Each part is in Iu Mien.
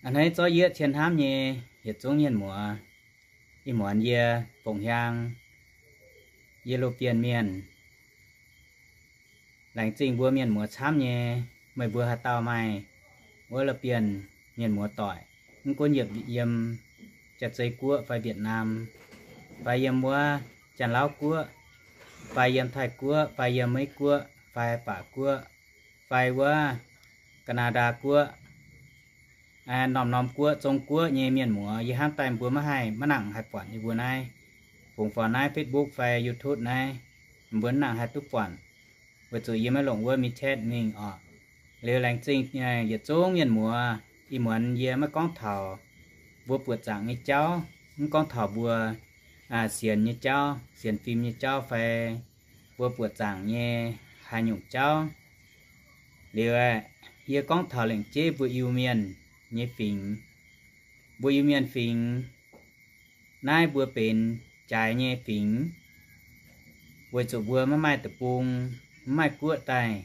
A'hneiv zorqv yieqv cien hnamv nyei yietc zungv mienh muoz, ih muonz yie Fongc Hiaang, yie Loz Bienh Mienh, laengz zingh mbuo mienh muoz camv nyei. Meih mbuo haaix dauh maaih wuov Loz Bienh mienh muoz doic, mv gunv yiem, yiem Jaav-Zei Guoqv fai Việt Nam, fai yiem wuov Janx-Lauv Guoqv, fai yiem Taiv Guoqv, fai yiem Meiv Guoqv, fai Baac Guoqv, fai wuov Canada Guoqv, norm-norm guoqv, Zong Guoqv nyei mienh muoz, yie hnamv daaih mbuo maiv haih, maiv nangc haih buatc yie mbuo naaiv. Fungx faaux naaiv Facebook fai YouTube naaiv, mbuo maiv nangc haih duqv buatc, weic zuqc yie maiv longc wuov WeChat mingh oc. Liuz laengz zingh yietc zungv mienh muoz, ih muonz yie maiv gorngv taux mbuo buoqc zaangc nyei jauv, mv gorngv taux mbuo sienx nyei jauv, sienx fim nyei jauv fai mbuo buoqc zaangc nyei haaix nyungc jauv. Liuz aeqv, yie gorngv taux lengc jeiv mbuo Iu-Mienh nyei fingx. Mbuo Iu-Mienh fingx naaiv mbuo benx jaaix nyei fingx, weic zuqc mbuo maiv maaih deic-bung, maiv maaih guoqv daaih,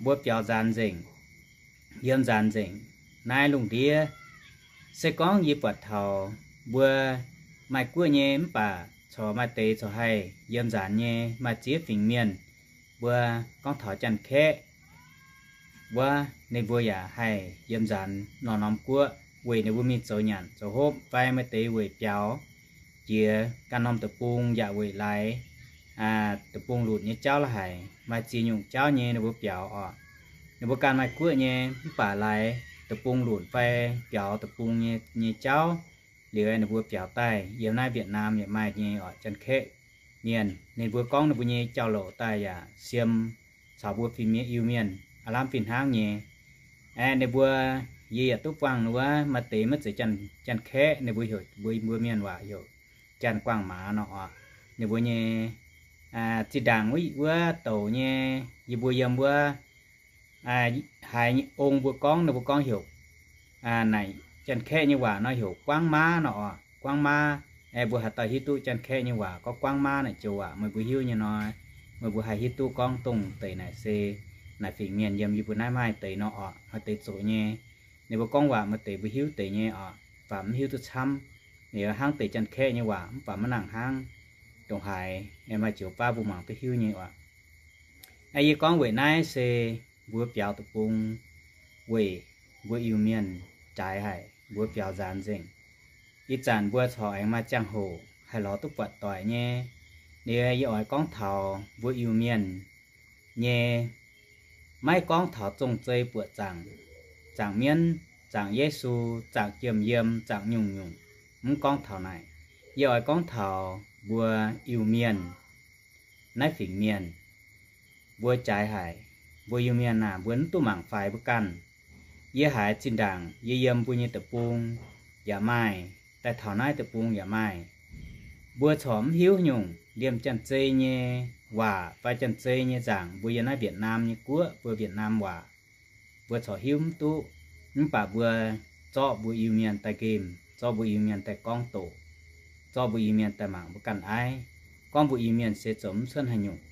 mbuo biaux nzaanx nzengc, yiem nzaanx nzengc naaiv lungh ndiev. Se gorngv yie buatc taux mbuo maaih guoqv nyei mv baac corc maaih deix corc haih yiem nzaanx nyei, maaih ziex fingx mienh, mbuo gorngv taux Janx-Kaeqv wuov, ninh mbuo yaac haih yiem nzaanx norm-norm guoqv weic ninh mbuo mingh zoux nyanc zoux hopv fai maaih deix weic biaux jiex ganh norm deic-bung yaac weic laaix deic-bung lunc nyei jauv la'haic, maaih ziex nyungc jauv nyei ninh mbuo biaux oc. Ninh mbuo ganh maaih guoqv nyei mv baac laaix deic-bung lunc fai biaux deic-bung nyei, nyei jauv, liuz ninh mbuo biaux daaih yiem naaiv Việt Nam yaac maaih nyei oc. Janx-Kaeqv mienh ninh mbuo gorngv ninh mbuo nyei jauv-louc daaih yaac siem caux mbuo fingx mienh Iu-Mienh aav lamh fih hnangv nyei. Aeqv, ninh mbuo, yie yaac duqv buangh wuov, maaih deix maiv zeiz Janx-Kaeqv, ninh mbuo heuc mbuo, mbuo mienh waac heuc Janx-Guangc-Maaz nor oc. Ninh mbuo nyei zinh ndaangc wuov douc nyei, yie mbuo yiem wuov haaix ong mbuo gorngv, ninh mbuo gorngv heuc naaic Janx-Kaeqv nyei waac nor heuc 光妈 nor oc, 光妈. Mbuo haaix dauh hiuv duqv Janx-Kaeqv nyei waac gorngv 光妈 naaic joux waac meih mbuo hiuv nyei nor, meih mbuo haih hiuv duqv gorngv dongh deix naaic se naaic fingx mienh yiem yie mbuo naaiv maaih deix nor oc. Maaih deix zoqc nyei, ninh mbuo gorngv waac maaih deix mbuo hiuv deix nyei oc, mv baac mv hiuv duqv camv. Ninh hnangv deix Janx-Kaeqv nyei waac mv baac maiv nangc hnangv. Ndongc haaix maaih joux baav mbuo mangc duqv hiuv nyei oc. Yie gorngv weic naaiv se mbuo biaux deic-bung weic mbuo Iu-Mienh jaaix haic, mbuo biaux nzaanx nzengc. Ih zanc mbuo corc aengx maaih ziangh hoc haih lorz duqv buatc doic nyei. Liuz yie oix gorngv taux mbuo Iu-Mienh nyei, maiv gorngv taux zong-zei buoqc zaangc, zaangc mienv, zaangc Yesu, zaangc jiem-yiem, zaangc nyungc-nyungc, mv gorngv taux naaic. Yie oix gorngv taux mbuo Iu-Mienh naaiv fingx mienh, mbuo jaaix haic. Mbuo Iu-Mienh aah, mbuo mv duqv mangc faix mbuo ganh. Yie haiz zinh ndaangc yie yiem mbuo nyei deic-bung yaac maaih, daaih taux naaiv deic-bung yaac maaih, mbuo corc mv hiuv nyungc liemh Janx-Zei nyei waac fai Janx-Zei nyei nzaangc. Mbuo yiem naaiv Việt Nam nyei guoqv, mbuo Việt Nam waac mbuo corc hiuv mv duqv, mv baac mbuo zorqv mbuo Iu-Mienh daaih nqemh, zorqv mbuo Iu-Mienh daaih gorngv doqc, zorqv mbuo Iu-Mienh daaih mangc mbuo ganh aiv, gorngv mbuo Iu-Mienh se zoux mv cuotv haaix nyungc.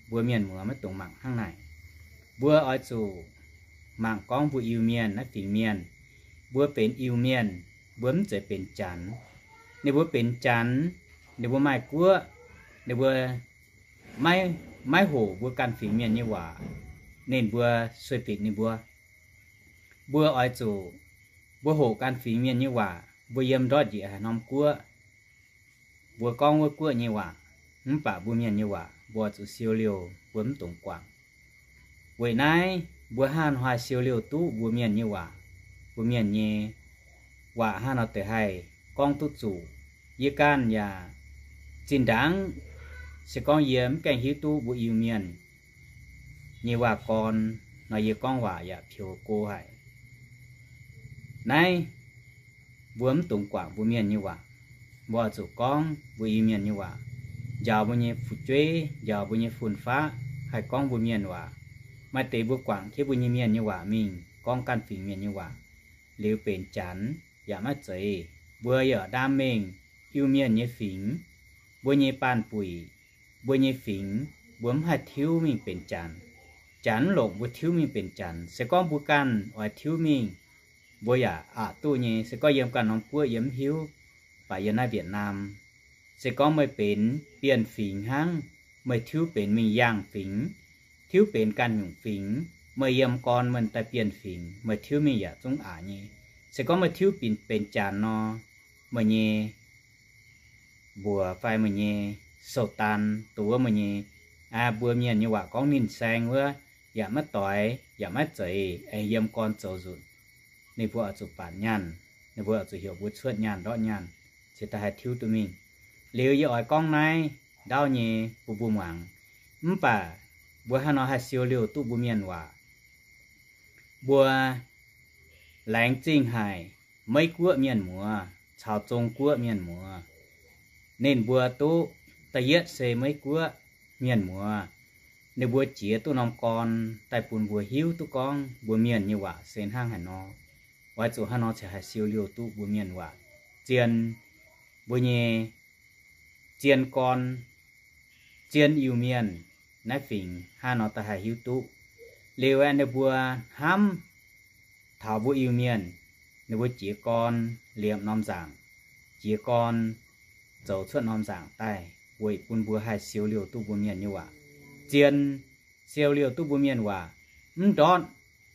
Mbuo mienh muoz maiv dungx mangc hnangv naaic. Mbuo oix zuqc mangc gorngv mbuo Iu-Mienh naaiv fingx mienh, mbuo benx Iu-Mienh, mbuo mv zeiz benx Janx. Ninh mbuo benx Janx, ninh mbuo maaih guoqv, ninh mbuo maiv, maiv hoqc mbuo ganh fingx mienh nyei waac, ninh mbuo sueih bieqc ninh mbuo. Mbuo oix zuqc, mbuo hoqc ganh fingx mienh nyei waac, mbuo yiem ndortv njiec haaix norm guoqv, mbuo gorngv wuov guoqv nyei waac, mv baac mbuo mienh nyei waac mbuo oix zuqc siou liouh, mbuo mv dungx guangc. Weic naaiv mbuo hnangv haaix nor haih siou liouh duqv mbuo mienh nyei waac, mbuo mienh nyei waac hnangv haaix nor deix haih gorngv duqv zuqc. Yie ganh yaac zinh ndaangc se gorngv yie mv gaengh hiuv duqv mbuo Iu-Mienh nyei waac-gorn nor, yie gorngv waac yaac peux go haic. Naaiv mbuo mv dungx guangc mbuo mienh nyei waac. Mbuo oix zuqc gorngv mbuo Iu-Mienh nyei waac, njaaux mbuo nyei fu'jueiv, njaaux mbuo nyei fun-faqv haih gorngv mbuo mienh waac. Maaih deix mbuo guangc jienv mbuo nyei mienh nyei waac mingh gorngv ganh fingx mienh nyei waac, liuz benx Janx yaac maiv zeiz. Mbuo yaac ndaam mengh Iu-Mienh nyei fingx, mbuo nyei baanh buic, mbuo nyei fingx, mbuo mv haih tiuv mingh benx Janx. Janx mv longc mbuo tiuv mingh benx Janx. Se gorngv mbuo ganh oix tiuv mingh mbuo yaac aqc duqv nyei. Se gorngv yiem ganh norm guoqv yie mv hiuv, baac yiem naaiv Việt Nam, se gorngv meih benx Bienh Fingx hnangv, meih tiuv benx mingh Yangh Fingx, tiuv benx ganh nyungc fingx, meih yiem gorn meih daaih Bienh Fingx, meih tiuv mingh yaac zungv aqc nyei. Se gorngv meih tiuv benx, benx Janx nor, meih nyei mbuox fai meih nyei sou-daan, dongh wuov meih nyei, aa, mbuo mienh nyei waac gorngv ninh saeng wuov, yaac maiv doix yaac maiv zeiz, aengx yiem gorn zoux nzunc, ninh mbuo oix zuqc baanc nyaanh, ninh mbuo oix zuqc heuc mbuo cuotv nyaanh ndortv nyaanh, cingx daaih haih tiuv duqv mingh. Liuz yie oix gorngv naaiv ndauv nyei bun mbuo muangx. Mv baac mbuo hnangv nor haih siou liouh duqv mbuo mienh waac. Mbuo laengz zingh haic, Meiv Guoqv mienh muoz caux Zong Guoqv mienh muoz, ninh mbuo duqv, da'yietv se Meiv Guoqv mienh muoz, ninh mbuo jiex duqv norm gorn daaih bun mbuo hiuv duqv gorngv mbuo mienh nyei waac se hnangv haaix nor. Oix zuqc hnangv nor cingx haih siou liouh duqv mbuo mienh waac. Zien, mbuo nyei zien gorn, zien Iu-Mienh, naaiv fingx hnangv nor da'haih hiuv duqv. Liuz aeqv, ninh mbuo hnamv taux mbuo Iu-Mienh, ninh mbuo jiez gorn liemh norm nzaangc, jiez gorn zoux cuotv norm nzaangc daaih weic bun mbuo haih siou liouh duqv mbuo mienh nyei waac. Zien siou liouh duqv mbuo mienh waac, mv ndortv,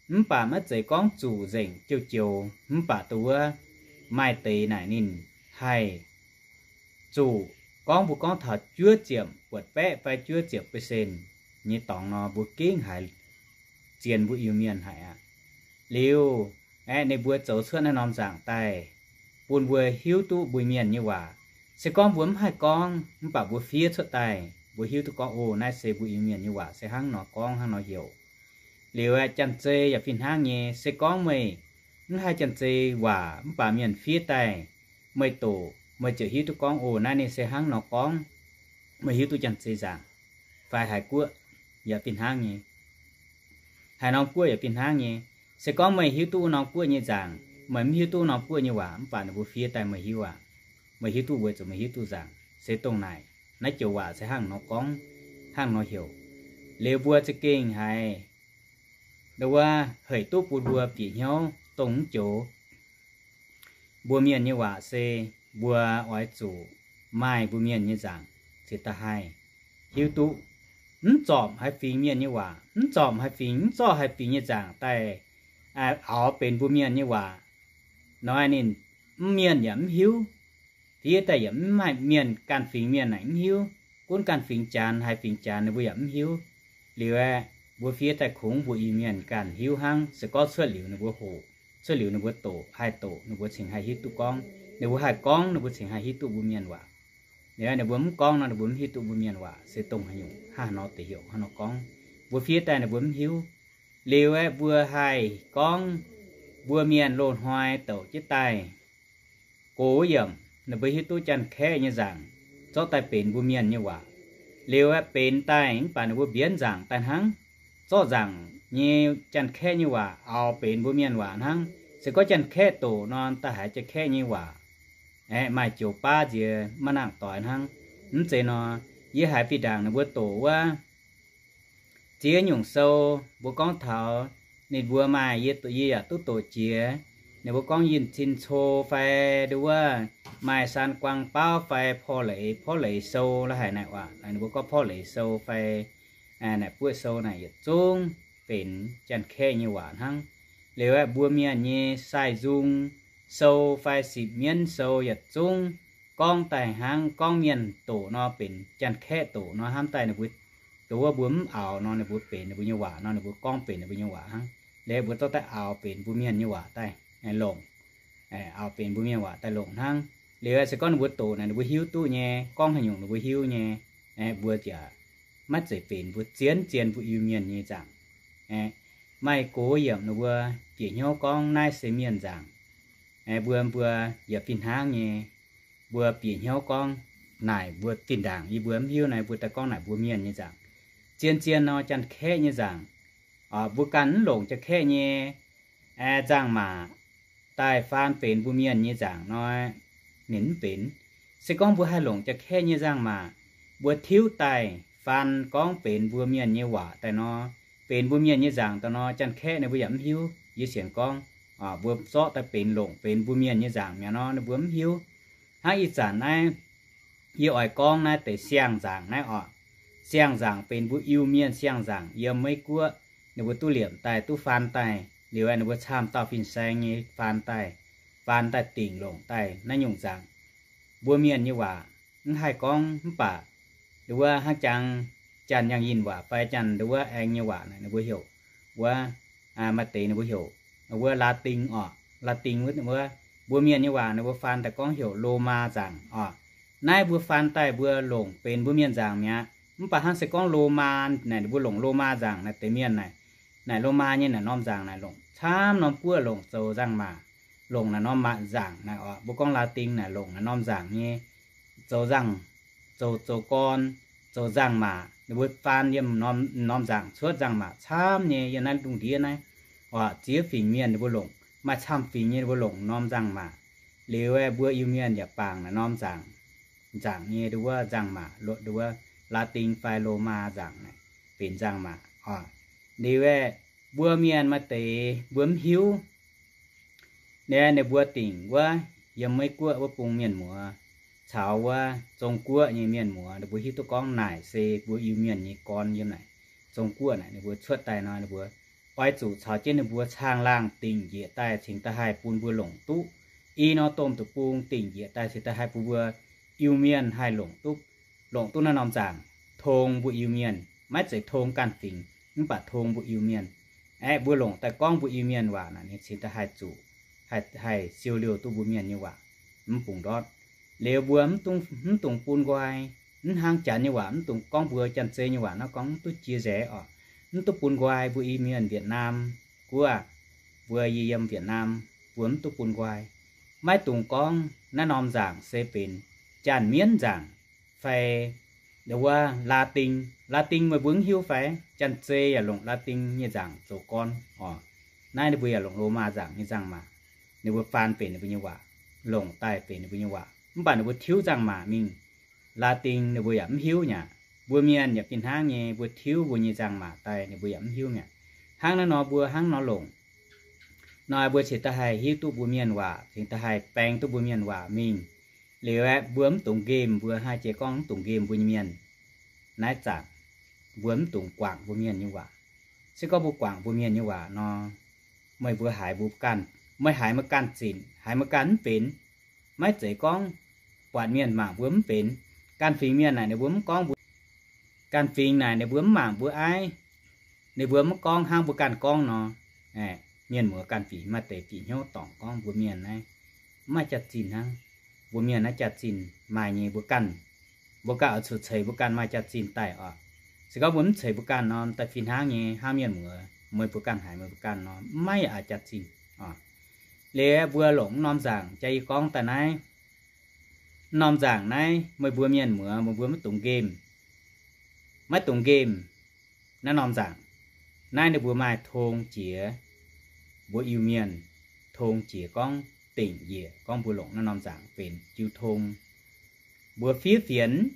mv baac maiv zeiz gorngv zuqc nzengc jouh joux, mv baac dongh wuov maaih deix naaic ninh haih zuqc gorngv mbuo gorngv taux juov ziepc buatc baeqv fai juov ziepc percent nyei dorngx nor, mbuo gengh haiz zien mbuo Iu-Mienh haic aqv. Liuz aeqv, ninh mbuo zoux cuotv naaiv norm nzaangc daaih bun mbuo hiuv duqv mbuo mienh nyei waac. Se gorngv mbuo mv haih gorngv, mv baac mbuo fiev cuotv daaih, mbuo hiuv duqv gorngv, o, naaiv se mbuo Iu-Mienh nyei waac se hnangv nor gorngv, hnangv nor heuc. Liuz aeqv, janx-zei yaac fih hnangv nyei. Se gorngv meih mv haih janx-zei waac mv baac mienh fiev daaih, meih doqc meih ziouc hiuv duqv gorngv, o, naaiv ninh se hnangv nor gorngv. Meih hiuv duqv janx-zei nzaangc fai haaix guoqv yaac fih hnangv nyei. Haaix norm guoqv yaac fih hnangv nyei. Se gorngv meih hiuv duqv wuov norm guoqv nyei nzaangc, meih mv hiuv duqv wuov norm guoqv nyei waac, mv baac ninh mbuo fiev daaih meih hiuv aqv. Meih hiuv duqv weic zuqc meih hiuv duqv nzaangc se dongh naaic, naaiv joux waac se hnangv nor gorngv, hnangv nor heuc. Liuz mbuo za'gengh haiz wuov hec duqv bun mbuo bieqc hnyouv dongh mv joux mbuo mienh nyei waac se mbuo oix zuqc maaih mbuo mienh nyei nzaangc cingx daaih haih hiuv duqv. Mv zorpc haaix fingx mienh nyei waac, mv zorpc haaix fingx, mv zorqv haaix fingx nyei nzaangc daaih, aa, aaux benx mbuo mienh nyei waac nor, ninh mv mienh yaac mv hiuv. Fiev daaih yaac mv maaih mienh, ganh fingx mienh naaic mv hiuv. Gunv ganh fingx Janx, haaix fingx Janx ninh mbuo yaac mv hiuv. Liuz aeqv, mbuo fiev daaih kungx mbuo Iu-Mienh ganh hiuv hnangv. Se gorngv cuotv liuz ninh mbuo hoqc, cuotv liuz ninh mbuo doqc, haih doqc ninh mbuo cingx haih hiuv duqv gorngv. Ninh mbuo haih gorngv ninh mbuo cingx haih hiuv duqv mbuo mienh waac. Liuz ninh mbuo mv gorngv nor ninh mbuo mv hiuv duqv mbuo mienh waac se dongh haaix nyungc hnangv haaix nor deix heuc hnangv nor gorngv. Mbuo fiev daaih ninh mbuo mv hiuv. Liuz aeqv, mbuo haih gorngv mbuo mienh loz-hnoi douc jienv daaih, gox yiemc ninh mbuo hiuv duqv Janx-Kaeqv nyei nzaangc zorqv daaih benx mbuo mienh nyei waac. Liuz aeqv, benx daaih mv baac ninh mbuo mbienv nzaangc daaih hnangv. Zorqv nzaangc nyei Janx-Kaeqv nyei waac aaux benx mbuo mienh waac hnangv. Se gorngv Janx-Kaeqv doqc nor, da'haiz Janx-Kaeqv nyei waac aeqv, maaih joux baav nziex maiv nangc doix hnangv. Mv zeiz nor, yie haiz fih ndaangc ninh mbuo doqc wuov ziex nyungc sou, mbuo gorngv taux ninh mbuo maaih, yie, yie yaac duqv doqc jiex. Ninh mbuo gorngv yinh cin co fai nduov wuov maaih san guang baauv fai porv leiz, porv leiz sou la'haic naaic waac, ninh mbuo gorngv porv leiz sou fai naaic buoqv sou naaic yietc zungv benx Janx-Kaeqv nyei waac hnangv. Liuz aeqv, mbuo mienh nyei sai nzung sou fai sipv mienv sou yietc zungv gorngv daaih hnangv gorngv mienh doqc nor benx Janx-Kaeqv doqc nor hnamv daaih ninh mbuo, dongh wuov mbuo mv aaux nor ninh mbuo benx ninh mbuo nyei waac nor ninh mbuo gorngv benx ninh mbuo nyei waac hnangv. Liuz mbuo zorqv daaih aaux benx mbuo mienh nyei waac daaih longc, aaux benx mbuo mienh waac daaih longc hnangv. Liuz se gorngv ninh mbuo doqc naaic ninh mbuo hiuv duqv nyei, gorngv haaix nyungc ninh mbuo hiuv nyei, mbuo ziouc maiv zeiz benx mbuo zien zien mbuo Iu-Mienh nyei nzaangc. Maaih gox yiemc ninh mbuo bieqc hnyouv gorngv naaiv se mienh nzaangc. Mbuo, mbuo yaac fih hnangv nyei, mbuo bieqc hnyouv gorngv naaic mbuo fih ndaangc yie mbuo mv hiuv naaiv mbuo daaih gorngv naaic mbuo mienh nyei nzaangc. Zien zien nor Janx-Kaeqv nyei nzaangc, mbuo ganh mv longc Janx-Kaeqv nyei nzangc-maac daaih faan benx mbuo mienh nyei nzaangc nor, ninh mv benx. Se gorngv mbuo haih longc Janx-Kaeqv nyei nzangc-maac, mbuo tiuv daaih faan gorngv benx mbuo mienh nyei waac daaih nor, benx mbuo mienh nyei nzaangc daaih nor, Janx-Kaeqv ninh mbuo yaac mv hiuv. Yie sienx gorngv Mbuo zorqv daaih benx longc benx mbuo mienh nyei nzaangc mi'aqv nor, ninh mbuo mv hiuv. Hnangv ih zanc naaiv yie oix gorngv naaiv deix siang-nzaangc naaiv oc. Siang-nzaangc benx mbuo Iu-Mienh siang-nzaangc yiem Meiv Guoqv, ninh mbuo duqv liemh daaih duqv faan daaih, liuz ninh mbuo camv dauh fin-saeng nyei faan daaih, faan daaih dingc longc daaih naaiv nyungc nzaangc. Mbuo mienh nyei waac mv haih gorngv mv baac, nduov wuov hnangv jangx Janx Yangh Yinh waac fai Janx nduov wuov aengx nyei waac naaic ninh mbuo heuc wuov, maaih deix ninh mbuo heuc wuov Laating oc. Laating wuov, mbuo mienh nyei waac ninh mbuo faan daaih gorngv heuc Lomaa nzaangc oc. Naaiv mbuo faan daaih mbuo longc benx mbuo mienh nzaangc mi'aqv. Mv baac hnangv se gorngv Lomaa naaic ninh mbuo longc Lomaa nzaangc naaic deix mienh naaic, naaic Lomaa nyei naaic norm nzaangc naaic longc camv norm guoqv longc zoux nzangc-maac, longc naaic norm maac nzaangc naaic oc. Mbuo gorngv Laating naaic longc naaic norm nzaangc nyei zoux nzangc, zoux, zoux gorn, zoux nzangc-maac. Ninh mbuo faan yiem norm, norm nzaangc cuotv nzangc-maac camv nyei yiem naaiv lungh ndiev naaiv oc. Ziex fingx mienh ninh mbuo longc, maaih camv fingx nyei ninh mbuo longc norm nzangc-maac. Liuz aeqv, mbuo Iu-Mienh yaac bangc naaic norm nzaangc, nzaangc nyei nduov wuov nzangc-maac, nduov wuov Laating fai Lomaa nzaangc naaic benx nzangc-maac oc. Liuz aeqv, mbuo mienh maaih deix mbuo mv hiuv. Ninh, ninh mbuo dingc wuov yiem Meiv Guoqv wuov bung mienh muoz caux wuov Zong Guoqv nyei mienh muoz, ninh mbuo hiuv duqv gorngv naaic se mbuo Iu-Mienh nyei gorn yiem naaic Zong Guoqv naaic ninh mbuo cuotv daaih nor, ninh mbuo oix zuqc caux jienv ninh mbuo caangh laangh dingc njiec daaih cingx daaih haih bun mbuo longc duqv. I nor domh deic-bung dingc njiec daaih cingx daaih haih bun mbuo Iu-Mienh haih longc duqv, longc duqv naaiv norm nzaangc, tong mbuo Iu-Mienh, maiv zeiz tong ganh fingx, mv baac tong mbuo Iu-Mienh. Aeqv, mbuo longc daaih gorngv mbuo Iu-Mienh waac naaic ninh cingx daaih haih zuqc, haih, haih siou liouh duqv mbuo mienh nyei waac, mv bungx ndortv. Liuz mbuo mv dungx, mv dungx bun nqoi, mv hnangv Janx nyei waac, mv dungx gorngv mbuo Janx-Zei nyei waac nor gorngv mv duqv jiex nzengc oc. Mv duqv bun nqoi mbuo Iu-Mienh Việt Nam guoqv, mbuo yie yiem Việt Nam, mbuo mv duqv bun nqoi. Maiv dungx gorngv naaiv norm nzaangc se benx Janx-Mienv nzaangc fai nduov wuov Laating. Laating meih mbuo mv hiuv fai? Janx-Zei yaac longc Laating nyei nzaangc zoux gorn oc. Naaiv ninh mbuo yaac longc Lomaa nzaangc nyei nzangc-maac. Ninh mbuo faan benx ninh mbuo nyei waac, longc daaih benx ninh mbuo nyei waac, mv baac ninh mbuo tiuv nzangc-maac mingh. Laating ninh mbuo yaac mv hiuv mi'aqv. Mbuo mienh yaac fih hnangv nyei, mbuo tiuv mbuo nyei nzangc-maac daaih ninh mbuo yaac mv hiuv mi'aqv. Hnangv naaiv nor mbuo hnangv nor longc nor, mbuo cingx daaih haih hiuv duqv mbuo mienh waac, cingx daaih haih baeng duqv mbuo mienh waac mingh. Liuz aeqv, mbuo mv dungx nqemh, mbuo haih jiex gorngv mv dungx nqemh mbuo nyei mienh. Naaiv zanc mbuo mv dungx guangc mbuo mienh nyei waac. Se gorngv mbuo guangc mbuo mienh nyei waac nor, meih mbuo haiz mbuo ganh, meih haiz meih ganh zinc, haiz meih ganh mv benx. Maiv zeiz gorngv buatc mienh mangc mbuo mv benx. Ganh fingx mienh naaic ninh mbuo mv gorngv mbuo, ganh fingx naaic ninh mbuo mv mangc mbuo aiv, ninh mbuo mv gorngv hnangv mbuo ganh gorngv nor. Mienh muoz ganh fingx maaih deix bieqc hnyouv dorngc gorngv mbuo mienh naaiv mv maaih jaax-zinh hnangv. Mbuo mienh naaiv jaax-zinh maaih nyei, mbuo ganh, mbuo ganh oix zuqc ceix mbuo ganh maaih jaax-zinh daaih oc. Se gorngv mbuo mv ceix mbuo ganh nor, daaih fih hnangv nyei hnangv mienh muoz, meih mbuo ganh haiz meih mbuo ganh nor, mv maaih a'jaax-zinh oc. Liuz mbuo longc mv norm nzaangc jaa yie gorngv daaih naaiv, mv norm nzaangc naaiv meih mbuo mienh muoz, meih mbuo maiv dungx nqemh, maiv dungx nqemh naaiv norm nzaangc. Naaiv ninh mbuo maaih tong jiex, mbuo Iu-Mienh tong jiex gorngv dingc njiec gorngv mbuo longc naaiv norm nzaangc benx jiu tong. Mbuo fiev fienx,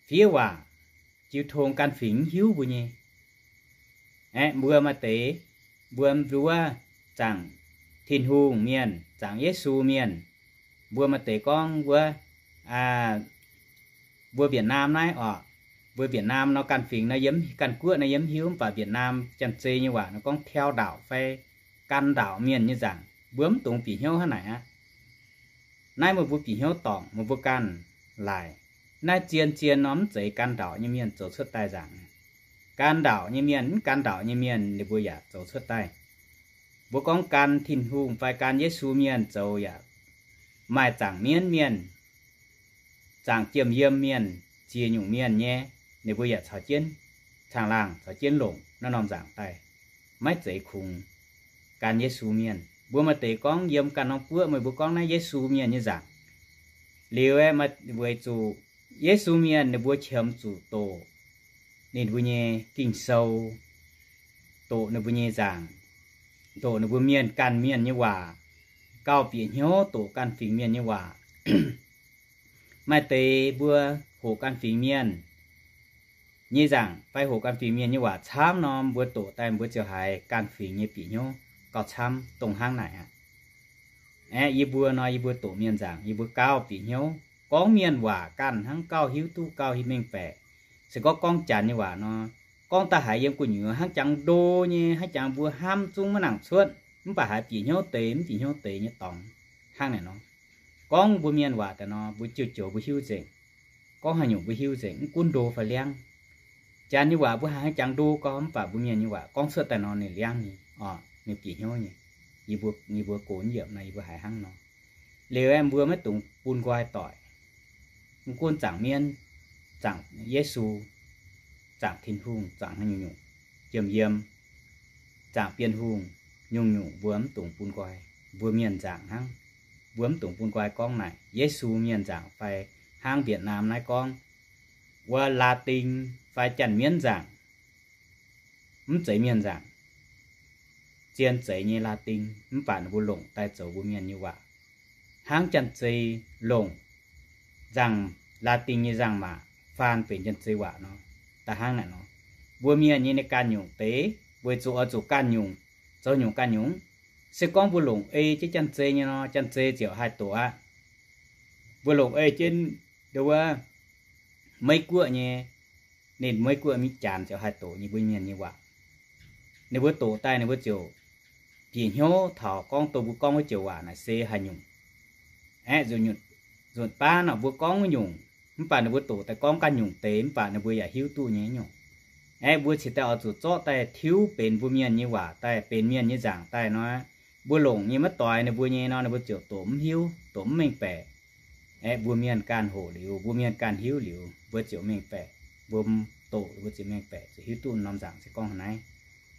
fiev waac, jiu tong ganh fingx mv hiuv mbuo nyei. Aeqv, mbuo maaih deix, mbuo nduov zaangc Tin-Hungh mienh, zaangc Yesu mienh, mbuo maaih deix gorngv wuov, mbuo Việt Nam naaiv oc, mbuo Việt Nam nor ganh fingx nor yiem, ganh guoqv nor yiem mv hiuv, mv baac Việt Nam Janx-Zei nyei waac nor gorngv theo đạo fai gan đảo mienh nyei nzaangc, mbuo mv dungx bieqc hnyouv hnangv naaic aqv. Naaiv meih mbuo bieqc hnyouv dorngc, meih mbuo ganh laaic. Naaiv zien-zien nor mv zeiz gan đảo nyei mienh zoux cuotv daaih nzaangc. Gan đảo nyei mienh, mv gan đảo nyei mienh ninh mbuo yaac zoux cuotv daaih. Mbuo gorngv gan Tin-Hungh fai gan Yesu mienh zoux yaac maaih zaangc mienv mienh, zaangc jiem yiem mienh, ziex nyungc mienh nyei, ninh mbuo yaac caux jienv caangh laangh caux jienv longc naaiv norm nzaangc daaih. Maiv zeiz kungx gan Yesu mienh. Mbuo maaih deix gorngv yiem ganh norm guoqv meih mbuo gorngv naaiv Yesu mienh nyei nzaangc. Liuz aeqv, maaih weic zuqc Yesu mienh ninh mbuo qiemx zuqc doqc ninh mbuo nyei Ging-Sou, doqc ninh mbuo nyei nzaangc, doqc ninh mbuo mienh ganh mienh nyei waac, gauh bieqc hnyouv doqc ganh fingx mienh nyei waac. Maaih deix mbuo hoqc ganh fingx mienh nyei nzaangc fai hoqc ganh fingx mienh nyei waac camv nor, mbuo doqc daaih mbuo ziouc haiz ganh fingx nyei bieqc hnyouv. gauh camv dongh hnangv naaic aqv. Aeqv, yie mbuo nor, yie mbuo doqc mienh nzaangc, yie mbuo gauh bieqc hnyouv. Gorngv mienh waac ganh hnangv gauh hiuv duqv gauh mengh baeqc. Se gorngv gorngv Janx nyei waac nor, gorngv daaih haiz yiem gu'nyuoz hnangv jangx ndo nyei, hnangv jangx mbuo hnamv zungv maiv nangc cuotv, mv baac haiz bieqc hnyouv deix, mv bieqc hnyouv deix nyei dorngx hnangv naaic nor. Gorngv mbuo mienh waac daaih nor, mbuo joux-joux mbuo hiuv nzengc. Gorngv haaix nyungc mbuo hiuv nzengc, mv gunv ndo fai liangv. Janx nyei waac mbuo haiz hnangv jangx ndo gau, mv baac mbuo mienh nyei waac gorngv cuotv daaih nor ninh liangv nyei, ninh bieqc hnyouv nyei. Yie mbuo, yie mbuo gox yiemc nor yie mbuo haiz hnangv nor. Liuz aeqv, mbuo maiv dungx bun nqoi doic. Mv gunv zaangc mienv, zaangc Yesu, zaangc Tin-Hungh, zaangc haaix nyungc-nyungc, jiem-yiem, zaangc Bienh Hungh, nyungc-nyungc mbuo mv dungx bun nqoi. Mbuo mienh nzaangc hnangv. Mbuo mv dungx bun nqoi gorngv naaic Yesu mienh nzaangc fai hnangv Việt Nam naaiv gorngv wuov Laa^tin fai Janx-Mienv nzaangc. Mv zeiz mienh nzaangc. Zien zeiz nyei Laa^tin, mv baac ninh mbuo longc daaih zoux mbuo mienh nyei waac. Hnangv Janx-Zei longc nzaangc, Laa^tin nyei nzaangc maac faan benx Janx-Zei waac nor, da'hnangv naaic nor. Mbuo mienh nyei, nyei ganh nyungc deix, weic zuqc oix zuqc ganh nyungc, zoux nyungc ganh nyungc. Se gorngv mbuo longc ei jienv Janx-Zei nyei nor, Janx-Zei ziouc haih doqc aqv. Mbuo longc ei jienv ndo wuov Meiv Guoqv nyei, ninh Meiv Guoqv mingh Janx ziouc haih doqc nyei mbuo mienh nyei waac. Ninh mbuo doqc daaih ninh mbuo ziouc bieqc hnyouv taux gorngv dongh mbuo gorngv wuov joux waac naaic se haaix nyungc. Aeqv, nzunc baav nor mbuo gorngv wuov nyungc, mv baac ninh mbuo doqc daaih gorngv ganh nyungc deix, mv baac ninh mbuo yaac hiuv duqv nyei nyungc. Aeqv, mbuo cingx daaih oix zuqc zorqv daaih tiuv benx mbuo mienh nyei waac daaih, benx mienh nyei nzaangc daaih nor, mbuo longc nyei maiv doix ninh mbuo nyei nor, ninh mbuo ziouc doqc mv hiuv, doqc mv mengh baeqc. Aeqv, mbuo mienh ganh hoqc liuz, mbuo mienh ganh hiuv liuz, mbuo ziouc mengh baeqc. Mbuo doqc mbuo ziouc mengh baeqc, ziouc hiuv duqv norm nzaangc se gorngv haaix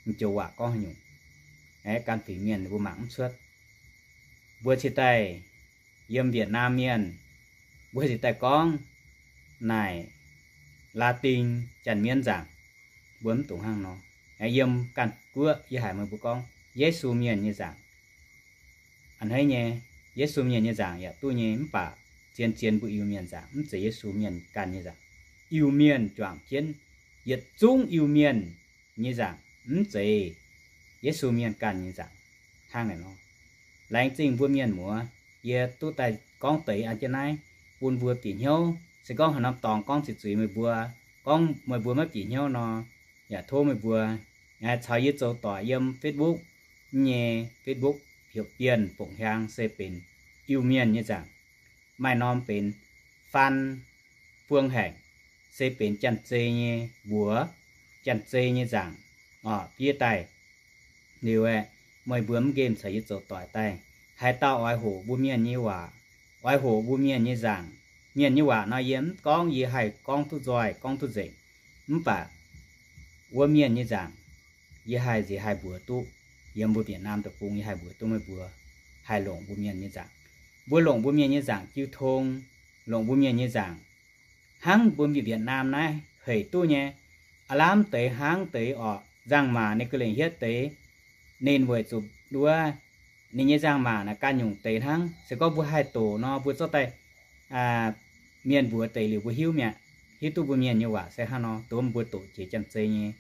nor, joux waac gorngv haaix nyungc. Aeqv, ganh fingx mienh mbuo mangc mv cuotv. Mbuo cingx daaih yiem Việt Nam mienh, mbuo cingx daaih gorngv naaic Laa^tin Janx-Mienv nzaangc, mbuo mv dungx hnangv nor. Yiem ganh guoqv yie haiz meih mbuo gorngv Yesu mienh nyei nzaangc. A'hneiv nyei, Yesu mienh nyei nzaangc yaac duqv nyei, mv baac zien-zien mbuo Iu-Mienh nzaangc mv zeiz Yesu mienh ganh nyei nzaangc. Iu-Mienh juangc jienv yietc zungv Iu-Mienh nyei nzaangc, mv zeiz Yesu mienh ganh nyei nzaangc. Hnangv naaic nor, laengz zingh mbuo mienh muoz, yie duqv daaih gorngv deix an jienv naaiv bun mbuo bieqc hnyouv. Se gorngv haaix norm dorngx gorngv ziqc zuiz meih mbuo, gorngv meih mbuo maiv bieqc hnyouv nor, yaac tov meih mbuo caux yie zoux doic yiem Facebook nyei, Facebook heuc Bienh Fongc Hiaang se benx Iu-Mienh nyei nzaangc. Maaih norm benx Faan Fuong Haengc, se benx Janx-Zei nyei mbuox, Janx-Zei nyei nzaangc, orqc, fiev daaih. Liuz aeqv, meih mbuo mv nqemh caux yie zoux doic daaih. Haaix dauh oix hoqc mbuo mienh nyei waac, oix hoqc mbuo mienh nyei nzaangc, mienh nyei waac nor yie mv gorngv, yie haih gorngv duqv nzoih, gorngv duqv nzengc. Mv baac wuov mienh nyei nzaangc, yie haih nziex haih mbuox duqv. Yiem mbuo Việt Nam deic-bung yie haih mbuox duqv meih mbuo haih longc mbuo mienh nyei nzaangc. Mbuo longc mbuo mienh nyei nzaangc jiu tong, longc mbuo mienh nyei nzaangc hnangv mbuo Việt Nam naaiv hec duqv nyei. Aav lamh deix hnangv deix orqc, nzangc-maac ninh ga'lengc hietv deix, ninh weic zuqc wuov ninh nyei nzangc-maac naaic ganh nyungc deix hnangv. Se gorngv mbuo haih doqc nor, mbuo zorqv daaih mienh mbuox deix liuz mbuo hiuv mi'aqv. Hiuv duqv mbuo mienh nyei waac se hnangv nor, dongh mbuo doqc jiex Janx-Zei nyei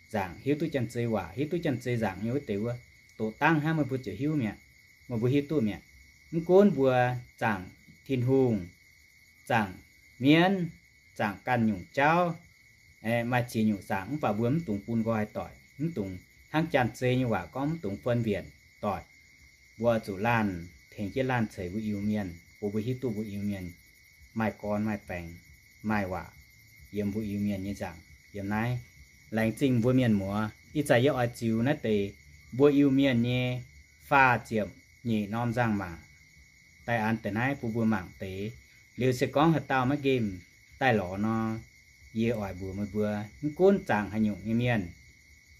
nzaangc, hiuv duqv Janx-Zei waac, hiuv duqv Janx-Zei nzaangc nyei wuov deix wuov, doqc dangv hnangv meih mbuo ziouc hiuv mi'aqv. Meih mbuo hiuv duqv mi'aqv. Mv gunv mbuo zaangc Tin-Hungh, zaangc mienv, zaangc ganh nyungc jauv, maaih ziex nyungc zaangc, mv baac mbuo mv dungx bun nqoi doic, mv dungx hnangv Janx-Zei nyei waac gorngv mv dungx phân biệt doic. Mbuo zuqc laanh tengx jienv laanh ceix mbuo Iu-Mienh, bun mbuo hiuv duqv mbuo Iu-Mienh maaih gorn maaih baengx, maaih waac yiem mbuo Iu-Mienh nyei nzaangc yiem naaiv. Laengz zingh mbuo mienh muoz, ih zanc yie oix ziux naaiv deix mbuo Iu-Mienh nyei faah ziepc nyeic norm nzangc-maac daaih an deix naaiv bun mbuo mangc deix. Liuz se gorngv haaix dauh maiv nqemh daaih lorz nor, yie oix mbuox meih mbuo, mv gunv zaangc haaix nyungc nyei mienh,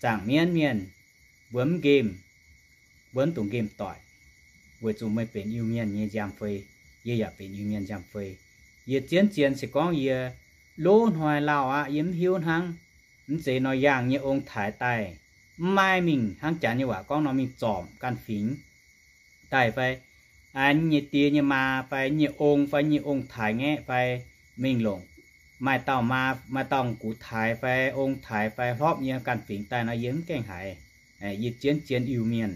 zaangc mienv mienh, mbuo mv nqemh, mbuo mv dungx nqemh doic, weic zuqc meih benx Iu-Mienh nyei nziaamv-fei, yie yaac benx Iu-Mienh nziaamv-fei. Yie zien-zien se gorngv yie lov hnoi lauh aqv, yie mv hiuv hnangv. Mv zeiz nor, yangh nyei ong-taaix daaih, mv maaih mingh hnangv Janx nyei waac gorngv nor mingh zorpc ganh fingx daaih fai nyei die nyei maa fai nyei ong fai nyei ong-taaix ngaeqv fai mingh longc maaih dauh maa, maaih dauh gux-taaix fai ong-taaix fai hlorpv nyei ganh fingx daaih nor, yie mv gaengh haiz. Yie zien-zien Iu-Mienh.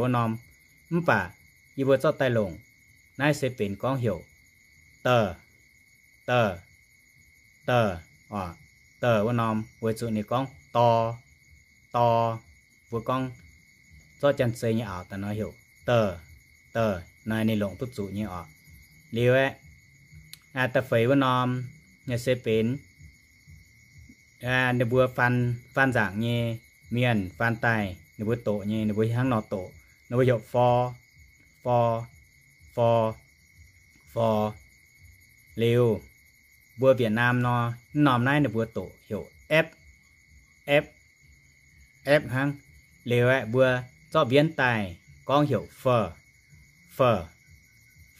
wuov norm. Mv baac yie mbuo zorqv daaih longc, naaiv se benx gorngv heuc da'h, da'h, da'h, oc. Da'h wuov norm weic zuqc ninh gorngv dor, dor. Mbuo gorngv zorqv janx-zei nyei auc daaih nor heuc da'h, da'h, naaiv ninh longc duqv zuqc nyei oc. Liuz aeqv, da'feix wuov norm naaiv se benx ninh mbuo faan, faan nzaangc nyei mienh faan daaih, ninh mbuo doqc nyei, ninh mbuo hnangv nor doqc, ninh mbuo heuc for, for, for, for. Liuz, mbuo Việt Nam nor, mv norm naaiv ninh mbuo doqc heuc epv, epv, epv hnangv. Liuz aeqv, mbuo zorqv mbienv daaih gorngv heuc fur, fur,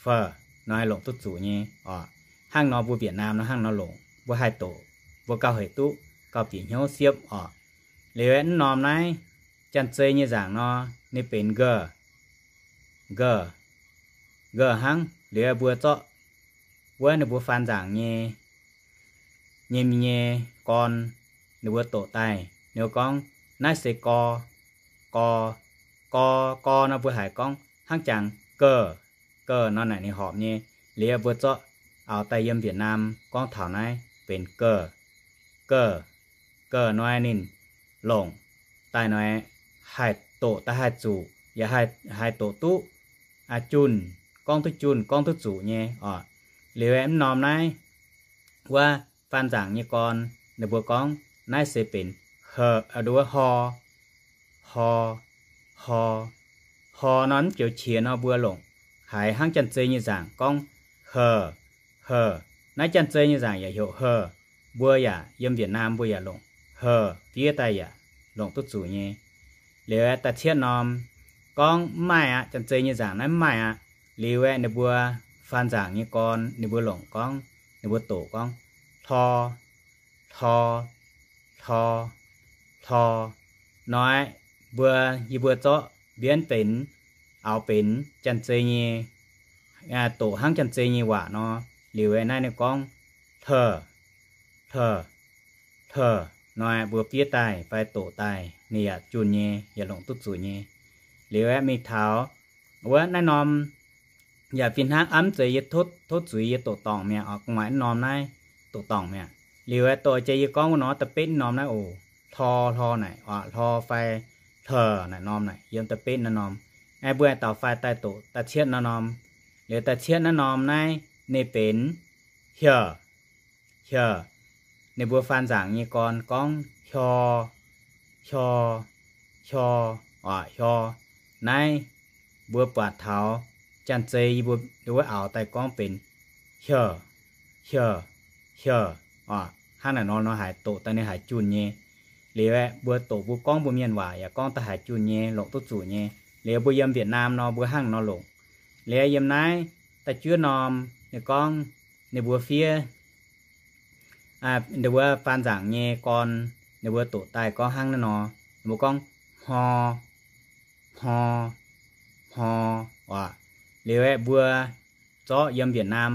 fur, nor longc duqv zuqc nyei oc. Hnangv nor mbuo Việt Nam nor hnangv nor longc, mbuo haih doqc, mbuo gauh hec duqv, gauh bieqc hnyouv siepv oc. Liuz aeqv, mv norm naaiv Janx-Zei nyei nzaangc nor, ninh benx nqv, nqv, nqv hnangv. Liuz aeqv, mbuo zorqv wuov ninh mbuo faan nzaangc nyei, nyei, nyei gorn, ninh mbuo doqc daaih, ninh mbuo gorngv, naaiv se gor, gor, gor, gor nor mbuo haiz gorngv hnangv jangx gov, gov nor naaic ninh horpc nyei. Liuz aeqv, mbuo zorqv auv daaih yiem Việt Nam gorngv taux naaiv benx gov, gov, gov nor ninh longc daaih nor haih doqc daaih haih zuqc, yaac haih, haih doqc duqv, aa, junh, gorngv duqv junh, gorngv duqv zuqc nyei oc. Liuz aeqv, mv norm naaiv wuov faan nzaangc nyei gorn, ninh mbuo gorngv naaiv se benx h, aa, nduov hor, hor, hor, hor nor mv joux qiex nor mbuo longc haiz hnangv Janx-Zei nyei nzaangc gorngv h, h. Naaiv Janx-Zei nyei nzaangc yaac heuc h. Mbuo yaac yiem Việt Nam mbuo yaac longc h, fiev daaih yaac longc duqv zuqc nyei. Liuz aeqv, da'cietv norm gorngv mv maaih aqv, Janx-Zei nyei nzaangc naaiv mv maaih aqv. Liuz aeqv, ninh mbuo faan nzaangc nyei gorn ninh mbuo longc gorngv, ninh mbuo doqc gorngv hlor, hlor, hlor, hlor. Nor aeqv, mbuo, yie mbuo zorqv mbienv benx, auv benx Janx-Zei nyei, doqc hnangv Janx-Zei nyei waac nor, liuz aeqv, naaiv ninh gorngv hlor, hlor, hlor. Nor aeqv, mbuo fiev daaih fai doqc daaih ninh yaac junh nyei, yaac longc duqv zuqc nyei. Liuz aeqv, mingh taux wuov naaiv norm yaac fih hnangv, mv zeiz yie tov, tov zuiz, yie doqc dorngc mi'aqv oc. Gu'nguaaic mv norm naaiv doqc dorngc mi'aqv. Liuz aeqv, doqc jiex yie gorngv wuov nor da'betv norm naaiv oc. Hlor, hlor naaic oc, hlor fai hlor naaic norm naaic yiem da'betv naaiv norm. Aeqv, mbuo aengx daux faix daaih doqc da'cietv naaiv norm. Liuz da'cietv naaiv norm naaiv ninh benx hior, hior. Ninh mbuo faan nzaangc nyei gorn gorngv hior, hior, hior, oc, hior. Naaiv mbuo buatc taux Janx-Zei yie mbuo wuov auv daaih gorngv benx hior, hior, hior, oc. Hnangv naaic nor, nor haiz doqc daaih ninh haiz junh nyei. Liuz aeqv, mbuo doqc mbuo gorngv mbuo mienh waac yaac gorngv daaih haiz junh nyei, longc duqv zuqc nyei. Liuz mbuo yiem Việt Nam nor mbuo hnangv nor longc. Liuz yiem naaiv da'juov norm ninh gorngv ninh mbuo fiev, ninh mbuo faan nzaangc nyei gorn, ninh mbuo doqc daaih gorngv hnangv naaiv nor, ninh mbuo gorngv hmor, hmor, hmor, oc. Liuz aeqv, mbuo zorqv yiem Việt Nam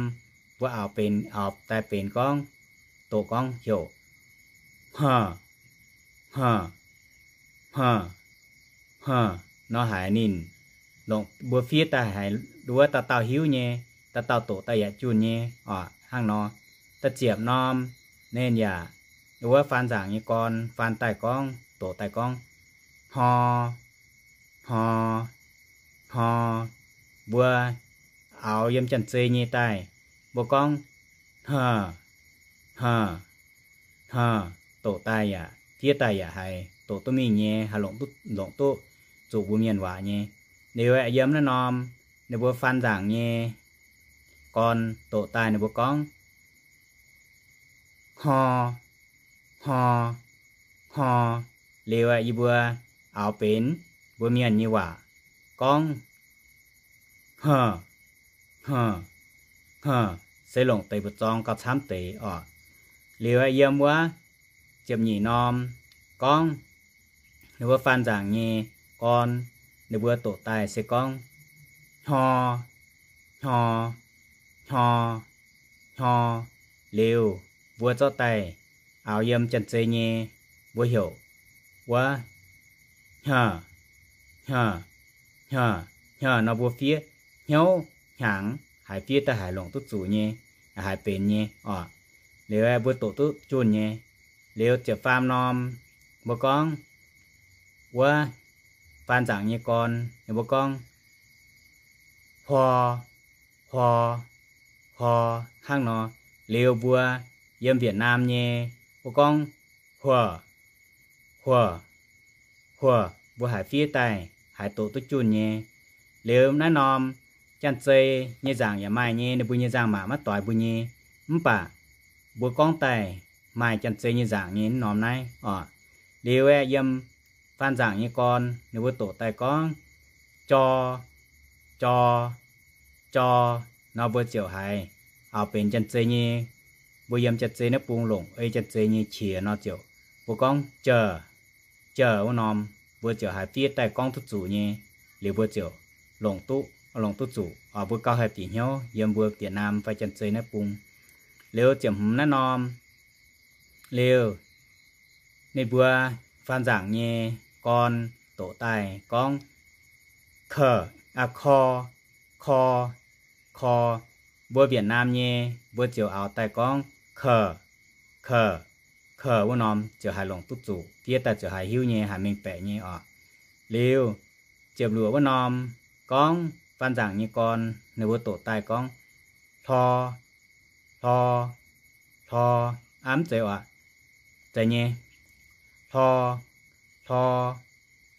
mbuo auv benx, auv daaih benx gorngv, doqc gorngv heuc hmor, hmor, hmor, hmor, nor haiz ninh longc mbuo fiev daaih haiz wuov dauh dauh hiuv nyei, dauh dauh doqc daaih yaac junh nyei oc. Hnangv nor, da'ziepc norm ninh yaac wuov faan nzaangc nyei gorn faan daaih gorngv, doqc daaih gorngv hmor, hmor, hmor. Mbuo auv yiem Janx-Zei nyei daaih, mbuo gorngv hmor, hmor, hmor, doqc daaih yaac fiev daaih yaac haiz doqc duqv mingh nyei, haih longc duqv, longc duqv zuqc mbuo mienh waac nyei. Liuz aeqv, yiem naaiv norm ninh mbuo faan nzaangc nyei gorn doqc daaih ninh mbuo gorngv hmor, hmor, hmor. Liuz aeqv, yie mbuo auv benx mbuo mienh nyei waac gorngv hmor, hmor, hmor, se longc deix mbu'zorng gauh camv deix oc. Liuz aeqv, yiem wuov ziepc nyeic norm gorngv ninh mbuo faan nzaangc nyei gorn ninh mbuo doqc daaih se gorngv hnyor, hnyor, hnyor, hnyor. Liuz mbuo zorqv daaih auv yiem Janx-Zei nyei mbuo heuc wuov hnyor, hnyor, hnyor, hnyor nor mbuo fiev hnyouv hnyangx, haiz fiev daaih haiz longc duqv zuqc nyei, haiz benx nyei oc. Liuz aeqv, mbuo doqc duqv junh nyei. Liuz ziepc faam norm mbuo gorngv wuov faan nzaangc nyei gorn ninh mbuo gorngv huor, huor, huor, hnangv nor. Liuz mbuo yiem Việt Nam nyei mbuo gorngv huor, huor, huor, mbuo haiz fiev daaih haiz doqc duqv junh nyei. Liuz naaiv norm Janx-Zei nyei nzaangc yaac maaih nyei, ninh mbuo nyei nzangc-maac maiv doix mbuo nyei. Mv baac mbuo gorngv daaih maaih Janx-Zei nyei nzaangc nyei norm naaiv oc. Liuz aeqv, yiem faan nzaangc nyei gorn ninh mbuo doqc daaih gorngv jor, jor, jor nor, mbuo ziouc haiz auv benx Janx-Zei nyei. Mbuo yiem Janx-Zei naaiv bung longc ei Janx-Zei nyei qiex nor ziouc mbuo gorngv jor, jor wuov norm, mbuo ziouc haiz fiev daaih gorngv duqv zuqc nyei. Liuz mbuo ziouc longc duqv, longc duqv zuqc. Mbuo gauh haih bieqc hnyouv yiem mbuo Việt Nam fai Janx-Zei naaiv bung. Liuz ziepc hmz naaiv norm, liuz ninh mbuo faan nzaangc nyei gorn doqc daaih gorngv kor, aa, kor, kor, kor. Mbuo Việt Nam nyei mbuo ziouc auv daaih gorngv kor, kor, kor wuov norm ziouc haiz longc duqv zuqc, fiev daaih ziouc haiz hiuv nyei, haiz mengh baeqc nyei oc. Liuz ziepc luoqc wuov norm gorngv faan nzaangc nyei gorn ninh mbuo doqc daaih gorngv hlor, hlor, hlor. Aa, mv zeiz oc. Zeiz nyei. Hlor, hlor,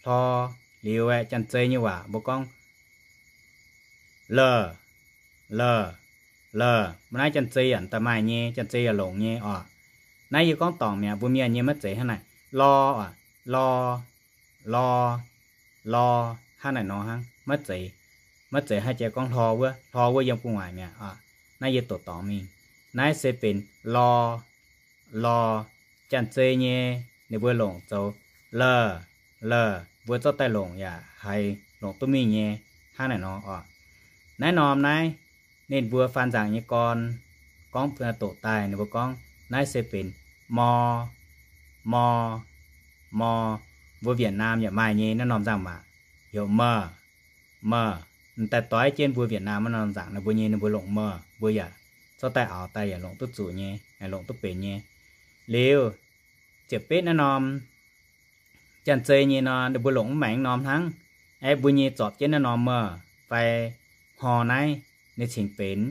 hlor. Liuz aeqv, Janx-Zei nyei waac mbuo gorngv lor, lor, lor. Mv naaiv Janx-Zei yaac da'maaih nyei, Janx-Zei yaac longc nyei oc. Naaiv yie gorngv dorngc mi'aqv, mbuo mienh nyei maiv zeiz hnangv naaic. Lor oc, lor, lor, lor, hnangv naaic nor hnangv, maiv zeiz, maiv zeiz haaix jiex gorngv hlor wuov, hlor wuov yiem gu'nguaaic mi'aqv oc. Naaiv yie doqc dorngc mingh. Naaiv se benx lor, lor. Janx-Zei nyei ninh mbuo longc zoux lor, lor. Mbuo zorqv daaih longc yaac haiz longc duqv mingh nyei, hnangv naaic nor oc. Naaiv norm naaiv ninh mbuo faan nzaangc nyei gorn gorngv doqc daaih ninh mbuo gorngv naaiv se benx mor, mor, mor. Mbuo Việt Nam yaac maaih nyei naaiv norm nzangc-maac, heuc mor, mor. M'daaih doix jienv mbuo Việt Nam naaiv norm nzangc ninh mbuo nyei ninh mbuo longc mor, mbuo yaac zorqv daaih auv daaih yaac longc duqv zuqc nyei, longc duqv benx nyei. Liuz ziepc betv naaiv norm Janx-Zei nyei nor ninh mbuo longc mv maengx norm hnangv. Aeqv, mbuo nyei zorpc jienv naaiv norm mor fai hmor naaiv ninh cingx benx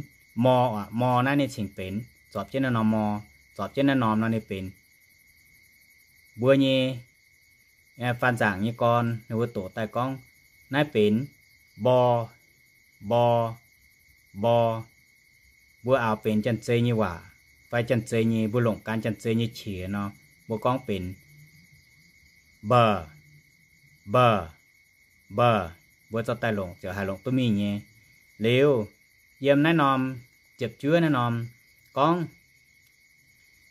mor, mor naaiv ninh cingx benx, zorpc jienv naaiv norm mor, zorpc jienv naaiv norm nor ninh benx mbuo nyei faan nzaangc nyei gorn ninh mbuo doqc daaih gorngv naaiv benx mbor, mbor, mbor. Mbuo auv benx Janx-Zei nyei waac fai Janx-Zei nyei, mbuo longc gan Janx-Zei nyei qiex nor, mbuo gorngv benx mbor, mbor, mbor. Mbuo zorqv daaih longc ziouc haiz longc duqv mingh nyei. Liuz yiem naaiv norm ziepc juov naaiv norm gorngv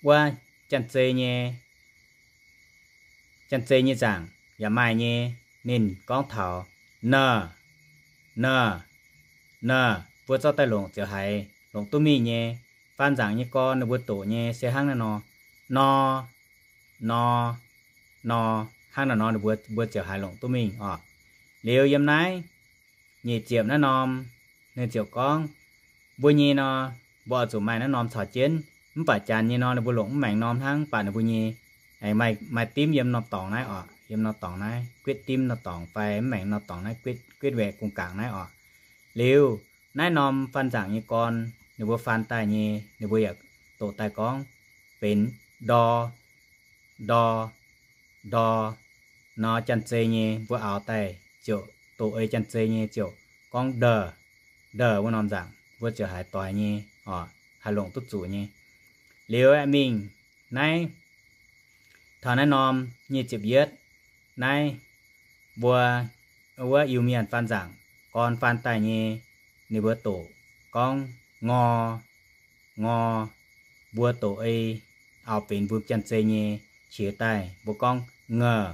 wuov Janx-Zei nyei, Janx-Zei nyei nzaangc yaac maaih nyei. Ninh gorngv taux nor, nor, nor, mbuo zorqv daaih longc ziouc haiz longc duqv mingh nyei. Faan nzaangc nyei gorn ninh mbuo doqc nyei se hnangv naaiv nor, nor, nor, nor, hnangv naaiv nor ninh mbuo, mbuo ziouc haiz longc duqv mingh oc. Liuz yiem naaiv nyic ziepc naaiv norm ninh ziouc gorngv mbuo nyei nor, mbuo oix zuqc maaih naaiv norm caux jienv. Mv baac Janx nyei nor ninh mbuo longc mv maengx norm hnangv, mv baac ninh mbuo nyei aengx maaih, maaih dimv yiem norm dorngx naaiv oc, yiem norm dorngx naaiv, guetv dimv norm dorngx fai mv maengx norm dorngx naaiv, guetv, guetv waeqc gong-gaangc naaiv oc. Liuz naaiv norm faan nzaangc nyei gorn ninh mbuo faan daaih nyei ninh mbuo yaac doqc daaih gorngv benx ndor, ndor, ndor. Nor Janx-Zei nyei mbuo auv daaih ziouc doqc ei Janx-Zei nyei ziouc gorngv ndor, ndor wuov norm nzaangc mbuo ziouc haiz doix nyei oc, haiz longc duqv zuqc nyei. Liuz aeqv, mingh naaiv taux naaiv norm nyic ziepc yietv naaiv, mbuo wuov Iu-Mienh faan nzaangc gorn faan daaih nyei ninh mbuo doqc gorngv ngor, ngor. Mbuo doqc ei auv benx mbuo Janx-Zei nyei qiex daaih mbuo gorngv ngor,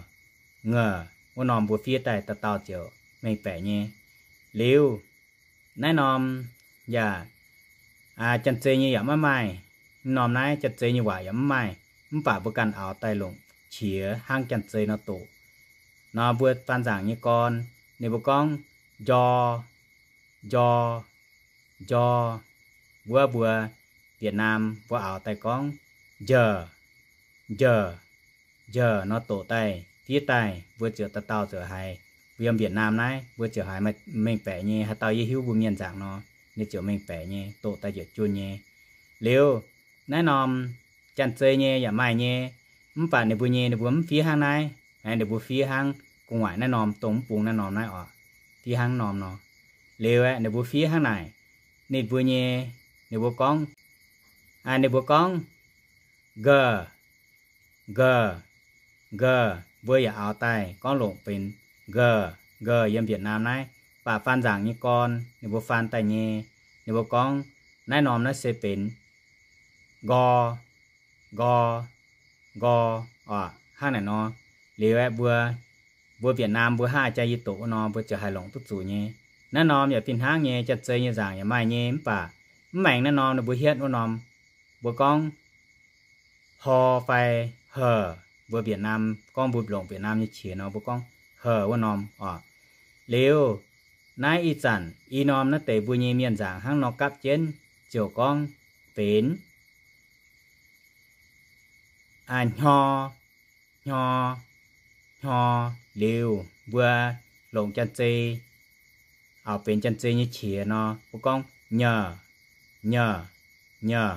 ngor. Wuov norm mbuo fiev daaih dauh dauh ziouc mengh baeqc nyei. Liuz naaiv norm yaac Janx-Zei nyei yaac maiv maaih. Norm naaiv Janx-Zei nyei waac yaac maiv maaih, mv baac mbuo ganh auv daaih longc qiex hnangv Janx-Zei nor doqc. Nor mbuo faan nzaangc nyei gorn ninh mbuo gorngv njor, njor, njor. Wuov mbuo Việt Nam mbuo auv daaih gorngv njor, njor, njor nor doqc daaih fiev daaih mbuo ziouc dauh dauh ziouc haiz, mbuo yiem Việt Nam naaiv mbuo ziouc haiz mengh baeqc nyei. Haaix dauh yie hiuv mbuo mienh nzaangc nor, ninh ziouc mengh baeqc nyei, doqc daaih ziouc junh nyei. Liuz naaiv norm Janx-Zei nyei yaac maaih nyei, mv baac ninh mbuo nyei ninh mbuo mv fiev hnangv naaiv. Ninh mbuo fiev hnangv gu'nguaaic naaiv norm, dongh mv bung naaiv norm naaiv oc, fiev hnangv norm nor. Liuz aeqv, ninh mbuo fiev hnangv naaic, ninh mbuo nyei, ninh mbuo gorngv, ninh mbuo gorngv nqer, nqer, nqer, mbuo yaac aaux daaih gorngv longc benx nqer, nqer yiem Việt Nam naaiv. Mv baac faan nzaangc nyei gorn ninh mbuo faan daaih nyei, ninh mbuo gorngv naaiv norm naaiv se benx nqor, nqor, nqor, oc, hnangv naaic nor. Liuz aeqv, mbuo, mbuo Việt Nam mbuo hnangv jaa yie doqc wuov norm mbuo ziouc haih longc duqv zuqc nyei. Naaiv norm yaac fih hnangv nyei, janx-zei nyei nzaangc yaac maaih nyei, mv baac mv maengx naaiv norm ninh mbuo hietv wuov norm, mbuo gorngv hor fai h'er. Mbuo Việt Nam gorngv mbuo longc Việt Nam nyei qiex nor mbuo gorngv h'er wuov norm oc. Liuz naaiv ih zanc i norm naaiv deix mbuo nyei mienh nzaangc hnangv nor gapv jienv ziouc gorngv benx hnyo, hnyo, hnyo. Liuz mbuo longc janx-zei, aaux benx janx-zei nyei qiex nor mbuo gorngv nyeh, nyeh, nyeh,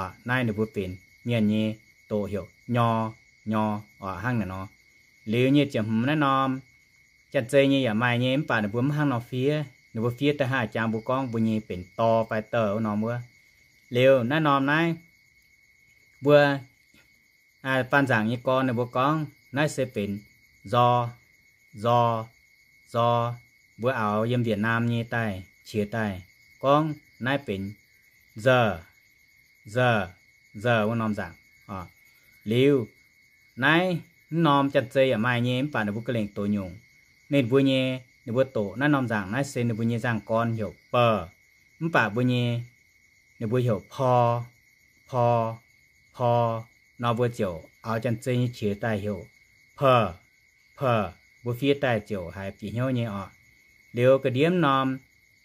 oc. Naaiv ninh mbuo benx mienh nyei doqc heuc nyor, nyor, oc, hnangv naaic nor. Liuz nyei ziepc hmz naaiv norm, janx-zei nyei yaac maaih nyei, mv baac ninh mbuo mv hnangv nor fiev. Ninh mbuo fiev daaih hnangv jangx mbuo gorngv mbuo nyei benx dor fai dor wuov norm wuov. Liuz naaiv norm naaiv, mbuo faan nzaangc nyei gorn ninh mbuo gorngv naaiv se benx nzor, nzor, nzor. Mbuo aaux yiem Việt Nam nyei daaih qiex daaih gorngv naaiv benx nzor, nzor, nzor wuov norm nzaangc. Liuz naaiv, mv norm janx-zei yaac maaih nyei, mv baac ninh mbuo ga'lengc doqc nyungc. Ninh mbuo nyei, ninh mbuo doqc naaiv norm nzaangc naaiv se ninh mbuo nyei nzaangc gorn heuc bor, mv baac mbuo nyei, ninh mbuo heuc por, por, por, nor mbuo ziouc aaux janx-zei nyei qiex daaih heuc per, per. Mbuo fiev daaih ziouc haiz bieqc hnyouv nyei oc. Liuz ga'ndiev norm,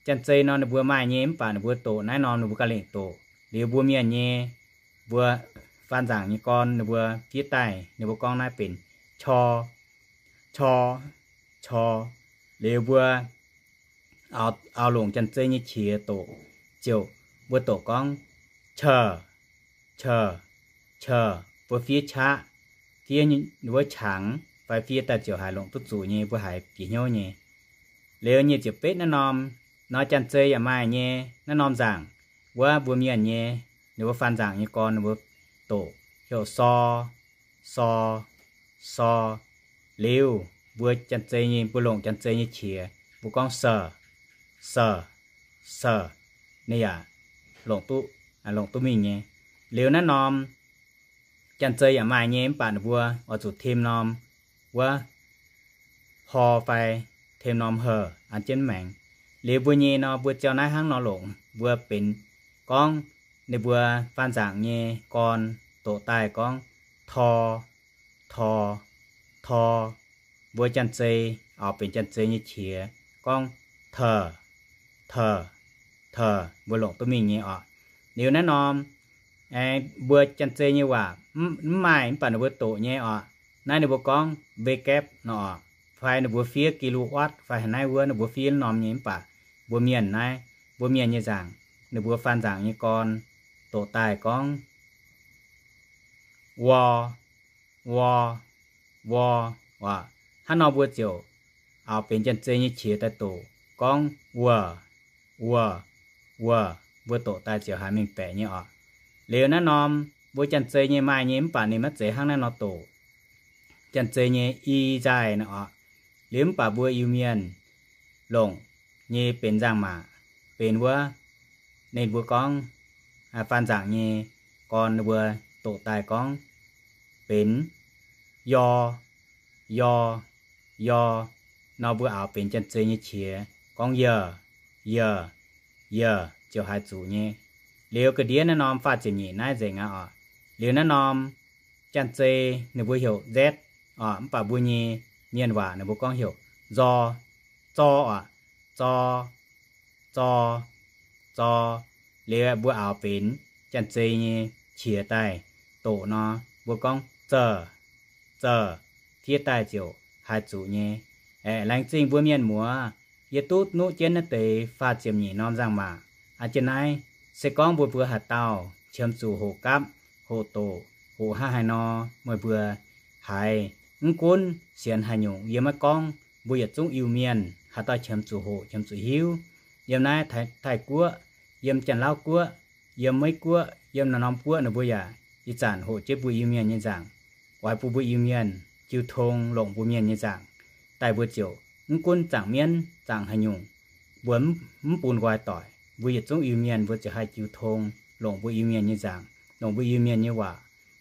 janx-zei nor ninh mbuo maaih nyei, mv baac ninh mbuo doqc naaiv norm ninh mbuo ga'lengc doqc. Liuz mbuo mienh nyei, mbuo faan nzaangc nyei gorn ninh mbuo fiev daaih ninh mbuo gorngv naaiv benx qor, qor, qor. Liuz mbuo aaux longc janx-zei nyei qiex doqc, ziouc mbuo doqc gorngv qer, qer, qer. Mbuo fiev qaqv, fiev wuov qangx fai fiev daaih ziouc haiz longc duqv zuqc nyei, mbuo haiz bieqc hnyouv nyei. Liuz nyic ziepc betv naaiv norm, nor janx-zei yaac maaih nyei, naaiv norm nzaangc wuov mbuo mienh nyei, ninh mbuo faan nzaangc nyei gorn ninh mbuo doqc heuc sor, sor, sor. Liuz mbuo janx-zei nyei, mbuo longc janx-zei nyei qiex mbuo gorngv sor, sor, sor. Ninh yaac longc duqv, longc duqv mingh nyei. Liuz naaiv norm janx-zei yaac maaih nyei, mv baac ninh mbuo oix zuqc tim norm wuov hor fai tim norm h'er an jienv maengx. Liuz mbuo nyei nor mbuo ziouc naaiv hnangv nor longc, mbuo benx gorngv ninh mbuo faan nzaangc nyei gorn doqc daaih gorngv tor, tor, tor. Mbuo janx-zei, aaux benx janx-zei nyei qiex gorngv ter, ter, ter, mbuo longc duqv mingh nyei oc. Liuz naaiv norm mbuo janx-zei nyei waac mv maaih, mv baac ninh mbuo doqc nyei oc. Naaiv ninh mbuo gorngv wekepv nor oc, fai ninh mbuo fiev giluotv fai haaix naaiv wuov ninh mbuo fiev norm nyei, mv baac mbuo mienh naaiv, mbuo mienh nyei nzaangc, ninh mbuo faan nzaangc nyei gorn doqc daaih gorngv wor, wor, wor, oc. Hnangv nor mbuo ziouc aaux benx janx-zei nyei qiex daaih doqc gorngv wuor, wuor, wuor. Mbuo doqc daaih ziouc haiz mengh baeqc nyei oc. Liuz naaiv norm mbuo janx-zei nyei maaih nyei, mv baac ninh maiv zeiz hnangv naaiv nor doqc. Janx-zei nyei i nzaaih nor oc. Liuz mv baac mbuo Iu-Mienh longc nyei benx nzangc-maac, benx wuov, ninh mbuo gorngv faan nzaangc nyei gorn ninh mbuo doqc daaih gorngv benx yor, yor, yor. Nor mbuo aaux benx janx-zei nyei qiex gorngv yor, yor, yor ziouc haiz zuqc nyei. Liuz ga'ndiev naaiv norm faah ziepc nyeic naaiv nzengc aqv oc. Liuz naaiv norm janx-zei ninh mbuo heuc nzetv oc, mv baac mbuo nyei mienh waac ninh mbuo gorngv heuc nzor, zor oc, zor, zor, zor. Liuz mbuo aaux benx janx-zei nyei qiex daaih doqc nor, mbuo gorngv zor, zor, fiev daaih ziouc haiz zuqc nyei. Aeqv, laengz zingh mbuo mienh muoz, yie duqv nuqv jienv naaiv deix faah ziepc nyeic norm nzangc-maac. Aa, jienv naaiv se gorngv mbuo mbuo haaix dauh qiemx zuqc hoqc gapv, hoqc doqc, hoqc hnangv haaix nor, meih mbuo haiz mv gunv sienx haaix nyungc yie maiv gorngv, mbuo yietc zungv Iu-Mienh haaix dauh qiemx zuqc hoqc, qiemx zuqc hiuv, yiem naaiv Taiv-Guoqv, yiem Janx-Lauv Guoqv, yiem Meiv Guoqv, yiem norm-norm guoqv ninh mbuo yaac ih zanc hoqc jienv mbuo Iu-Mienh nyei nzaangc, oix bun mbuo Iu-Mienh jiu tong longc mbuo Mienh nyei nzaangc, daaih mbuo ziouc mv gunv zaangc mienv zaangc haaix nyungc, mbuo mv, mv bun nqoi doic. Mbuo yietc zungv Iu-Mienh mbuo ziouc haih jiu tong longc mbuo Iu-Mienh nyei nzaangc, longc mbuo Iu-Mienh nyei waac,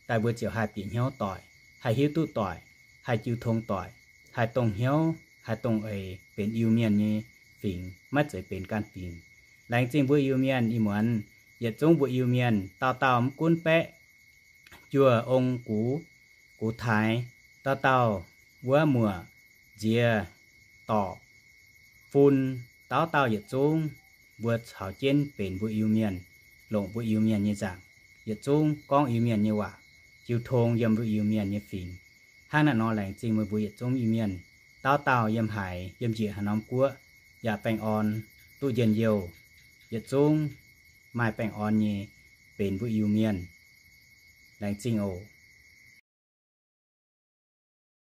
daaih mbuo ziouc haih bieqc hnyouv doic, haih hiuv duqv doic, haih jiu tong doic, haih dongh hnyouv, haih dongh eix benx Iu-Mienh nyei fingx, maiv zeiz benx ganh fingx. Laengz zingh mbuo Iu-Mienh ih muonz, yietc zungv mbuo Iu-Mienh dauh dauh mv gunv baeqv, juoh, ong, gux, gux taaix, dauh dauh wuov muoc, nziex, dorc, fun, dauh dauh yietc zungv mbuo caux jienv benx mbuo Iu-Mienh, longc mbuo Iu-Mienh nyei nzaangc, yietc zungv gorngv Iu-Mienh nyei waac, jiu tong yiem mbuo Iu-Mienh nyei fingx. Hnangv naaiv nor laengz zingh meih mbuo yietc zungv Iu-Mienh, dauh dauh yiem haaix, yiem njiec haaix norm guoqv, yaac baengh orn, duqv njien-youh, yietc zungv maaih baengh orn nyei benx mbuo Iu-Mienh. Laengz zingh oc.